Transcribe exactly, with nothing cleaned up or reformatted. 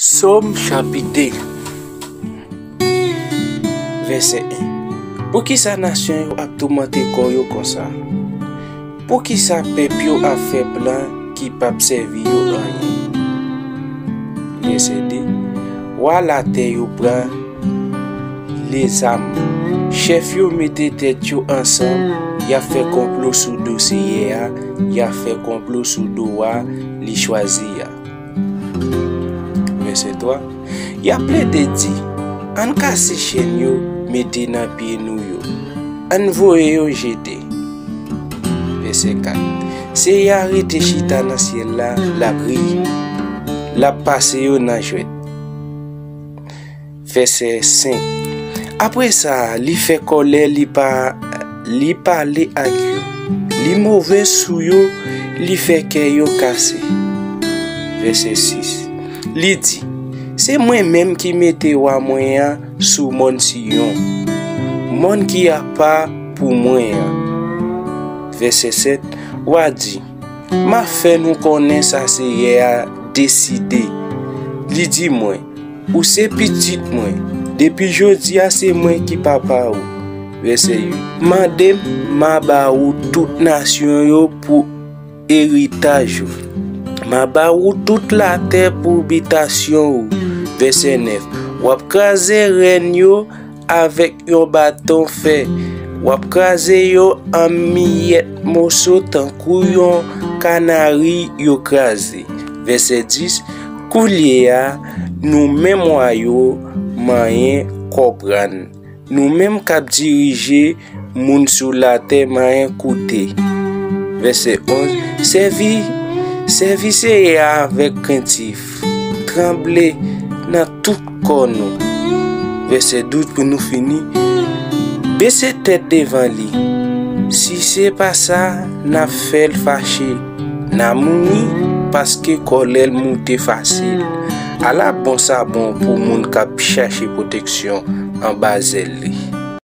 Sòm chapit de, vèsè en. Poukisa nasyon yo ap toumante kò yo konsa? Poukisa pèp yo ap fè plan ki p ap sèvi yo anyen? Vèsè de. Wa latè yo pran lezam. Chèf yo mete tèt yo ansanm, y ap fè konplo sou do Seyè a, y ap fè konplo sou do wa li chwazi a. Vèsè twa. Y ap plede di, ann kase chèn yo mete nan pye nou yo. Ann voye yo jete. Vèsè kat. Seyè a rete chita nan syèl la, l ap ri. L ap pase yo nan jwèt. Vèsè senk. Apre sa, li fè kòlè, li pa, li pale ak yo. Li move sou yo, li fè kè yo kase. Vèsè sis. Li di, se mwen menm ki mete wa mwen an sou mòn Siyon, mòn ki apa pou mwen an. Vèsè sèt. Wa di, m ap fè nou konnen sa Seyè a deside. Li di mwen, ou se pitit mwen, depi jodi a se mwen ki papa ou. Vèsè uit. Mande m, m a ba ou tout nasyon yo pou eritaj ou. M a ba ou tout latè pou bitasyon ou. Vèsè nèf. W ap kraze rèn yo avèk yon baton fè. W ap kraze yo an miyèt moso tankou yon kanari yo kraze. Vèsè dis. Koulye a, nou menm wa yo, manyen konprann. Nou menm k ap dirije moun sou latè, manyen koute. Vèsè onz. Sèvi, sèvi Seyè a avèk krentif. Tranble nan tout kò nou. Vèsè douz pou nou fini. Bese tèt devan li. Si se pa sa, n ap fè l fache. N a mouri paske kòlè l moute fasil. Ala bon sa bon pou moun k ap chache pwoteksyon anba zèl li.